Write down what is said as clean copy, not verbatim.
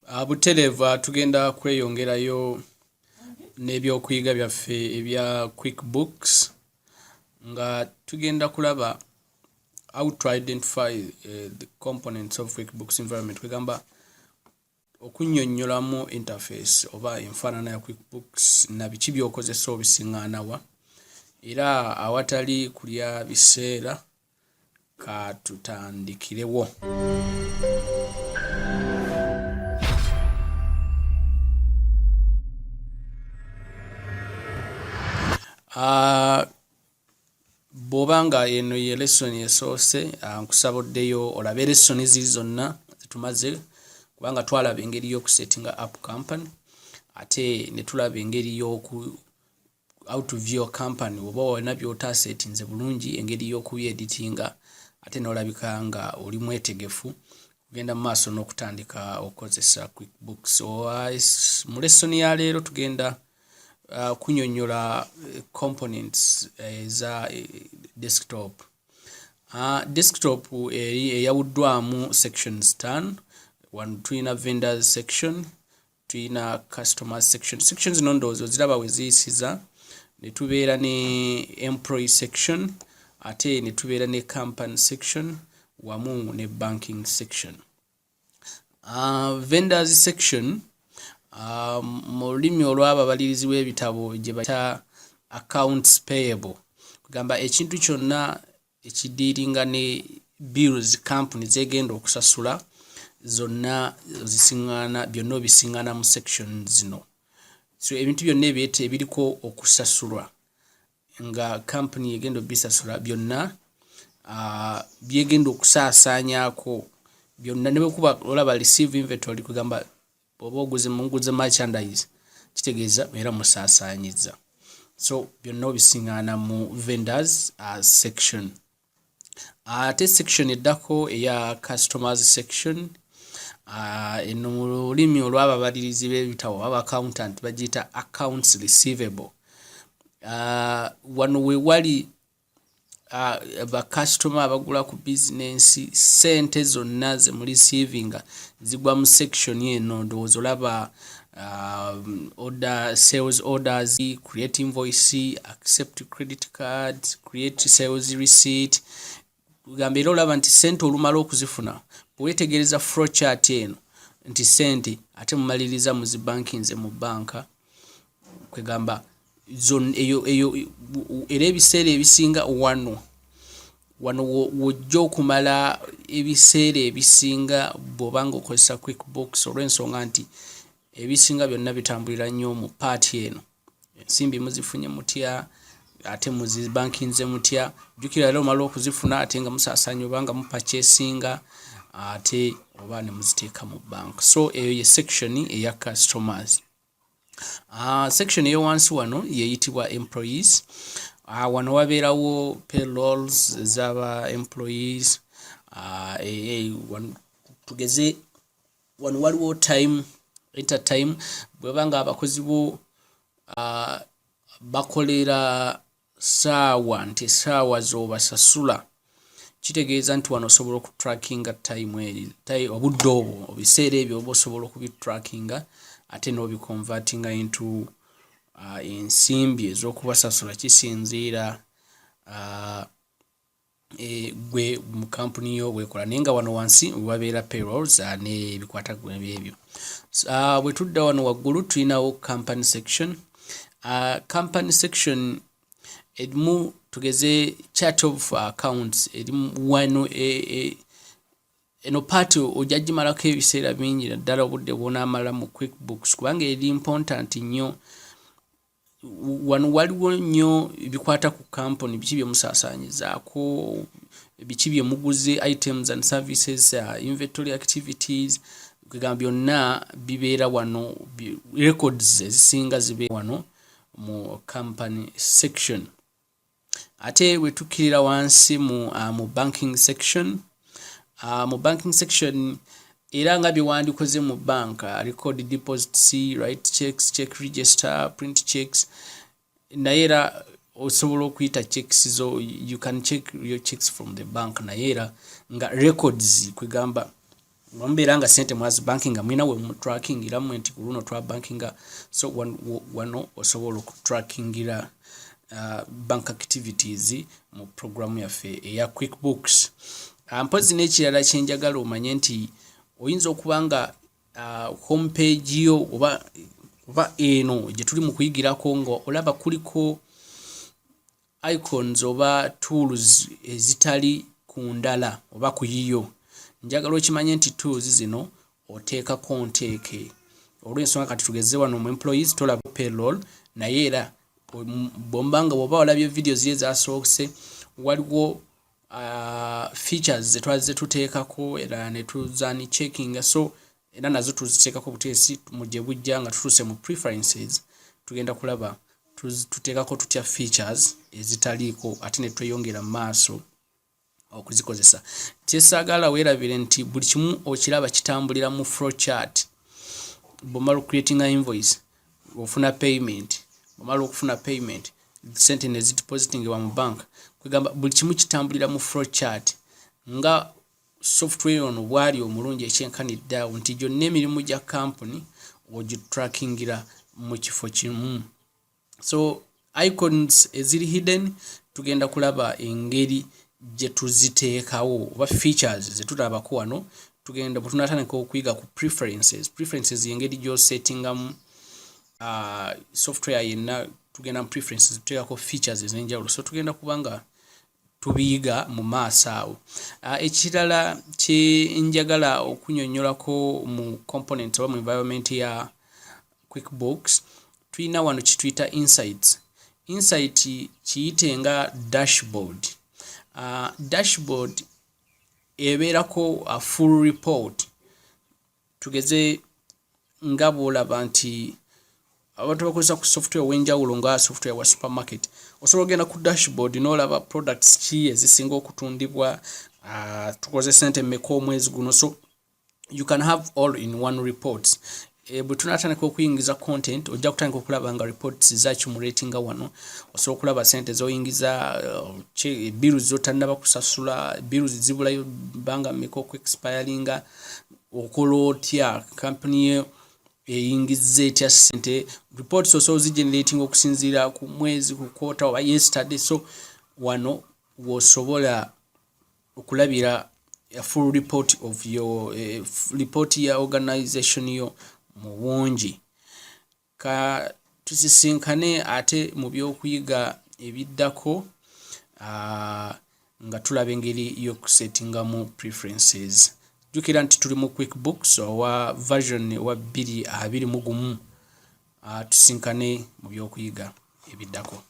Butereevu tugenda kweyongerayo n'ebyokuyiga byaffe ebya QuickBooks nga tugenda kulaba how to identify the components of QuickBooks environment, kwegamba okunnyonnyolamu interface oba enfaanana ya QuickBooks na biki by'okozesa obisiŋŋaana wa. Era awatali kulya biseera, ka tutandikirewo. Bw'oba nga eno ye lesson esoose, nkusaba oddeyo olabe lesson ziri zonna zetumaze, kubanga twalaba engeri y'okusettinga up company, ate ne tulaba engeri y'oku how to view a company. Oba olina by'otaasetinze bulungi, engeri y'okubyeditinga, ate n'olabika nga oli mwetegefu kugenda mu maaso n'okutandika okukozesa QuickBooks. Mu lesson ya leero tugenda kunyonnyola components eza desktop. Desktop eri eyawuddwamu sections 5. Wano tulina vendors section, tulina customers section. Section zino ndowooza oziraba we ziyisiza, ne tubeera ne employee section, ate ne tubeera ne company section wamu ne banking section. Vendors section, mu lulimi olw'ababalirizi b'ebitabo gye bayita accounts payable, kugamba ekintu kyonna ekidealinga ne bills company zegenda okusasula, zonna ozisiŋŋaana, byonna obisiŋŋaana mu section zino. So ebintu byonna ebyete ebiriko okusasulwa nga company egenda obisasula byonna, byegenda okusaasaanyaako byonna, ne bwekuba olaba receive inventory, kugamba bw'oba oguze, muguze merchandise, kitegeeza era musaasaanyizza. So byonna obisiŋŋaana mu vendors section. Ate section eddako eya customers section, eno mu lulimi olw'ababalirizi b'ebitabo oba accountant bagiyita accounts receivable. Wano we wali bakasitoma abagula ku bizinensi, ssente zonna ze mureceivinga zigwa mu section eno. Ndowooza olaba order, sales orders, create invoice, accept credit cards, create sales receipt. Gamba era olaba nti ssente olumala okuzifuna, bwewetegereza flow chart eno nti ssente ate mumaliriza muzibankinze mu banka. Kwegamba eyo eyo era ebiseera ebisinga wano wojja okumala ebiseera ebisinga bw'oba nga okozesa QuickBooks, olw'ensonga nti ebisinga byonna bitambulira nnyo mu part eno. Ensimbi muzifunye mutya, ate muzibankinze mutya? Jjukira era omala okuzifuna, ate nga musaasaanya oba nga mupurchasinga, ate oba ne muziteeka mu bank. So eyo ye section eya customers. Section eyowansi wano yeyitibwa employees. Wano wabeerawo payrolls ez'aba employees. Tugeze wano waliwo time, enter time. Bweba nga abakozi bo bakolera saawa, nti esaawa z'obasasula, kitegeeza nti wano osobola okutrackinga time eri, obudde obwo, ebiseera ebyo oba osobola okubitrackinga, ate n'obiconvertinga into ensimbi ez'okubasasula, kisinziira gwe mu kampuni yo bwekola. Naye nga wano wansi wabeera payrolls n'ebikwata ebyo. Bwe tudda wano waggulu tulinawo company section. Company section erimu, tugeze, chart of accounts erimu wano. Eno part ojja gimalako ebiseera bingi, naddala obudde bw'onaamala mu QuickBooks, kubanga eri important nnyo. Wano waliwo nnyo ebikwata ku company: biki bye musaasaanyizaako, biki bye muguze, items and services, inventory activities. Kwegamba byonna bibeera wano, records ezisinga zibeera wano mu company section. Ate bwe tukkirira wansi mu banking section, mu banking section era nga bye wandikoze mu banka, record deposits, write checks, check register, print checks. Naye era osobola okuyita checks zo, you can check your checks from the bank, naye era nga records, kwegamba Mubeera nga sente mwazibankinga, mulina we mutrackingira mmwe nti ku luno twabankinga. So wano osobola okutrackingira bank activities mu programu yaffe eya QuickBooks. Mpozi n'ekirala kyenjagala omanye nti oyinza okuba nga home page yo oba eno gye tuli mu kuyigirako nga olaba kuliko icons oba tools ezitali ku ndala oba ku yiyo. Njagala okimanye nti tools zino oteekako nteeke, olw'ensonga kati tugeze wano mu employees tolaba payroll, naye era bwomba nga bw'oba olabye video ziri ezasoose, waliwo features zetwazze tuteekako era ne tuzani checkinga. So era nazo tuziteekako buteesi mu gye bujja nga tutuuse mu preferences, tugenda kulaba tuteekako tutya features ezitaliiko ate ne tweyongera mu maaso okuzikozesa. Kyesaagala weerabire nti buli kimu okiraba kitambulira mu flow chart. Bw'omala ocreatinga invoice, ofuna payment, bw'omala okufuna payment, sente ne zidepositingibwa mu bank. Kwegamba buli kimu kitambulira mu flow chart, nga software ono bwali omulungi ekyenkanidde awo nti gyonna emirimu gya kampuni ogitrackingira mu kifo kimu. So icons eziri hidden tugenda kulaba engeri gye tuziteekawo oba features zetulabako wano. Tugenda bwe tunatandika okuyiga ku preferences. Preferences yengeri gy'osettingamu software yenna. Tugenda mu preferences, tuteekako features ez'enjawulo, so tugenda kuba nga tubiyiga mu maaso awo. Ekirala kye njagala okunyonnyolako mu components oba mu environment ya QuickBooks, tulina wano kituyita insights. Insight kiyite nga dashboard. Dashboard ebeerako a full report. Tugeze nga bw'olaba nti abantu bakozesa ku software ow'enjawulo nga software wa supermarket, osobola ogenda ku dashboard n'olaba products ki ezisinga okutundibwa, tukoze sente mmeka omwezi guno. So you can have all in one reports. Bwe tunatandika okuyingiza content, ojja kutandika okulaba nga reports zaccumulatinga wano. Osobola okulaba sente zoyingiza, bills zotannaba kusasula, bills zibulayo bbanga mmeka okuexpiringa, okola otya, company yo eyingiza etya sente. Reports osobola ozigenerating okusinziira ku mwezi, ku quarter oba yesterday. So wano wosobola okulabira a full report of your report ya organization yo mu bungi. Ka tusisinkane ate mu byokuyiga ebiddako nga tulaba engeri y'okusettingamu preferences. Jjukira nti tuli mu QuickBooks owa version wa 2021. Tusinkane mu byokuyiga ebiddako.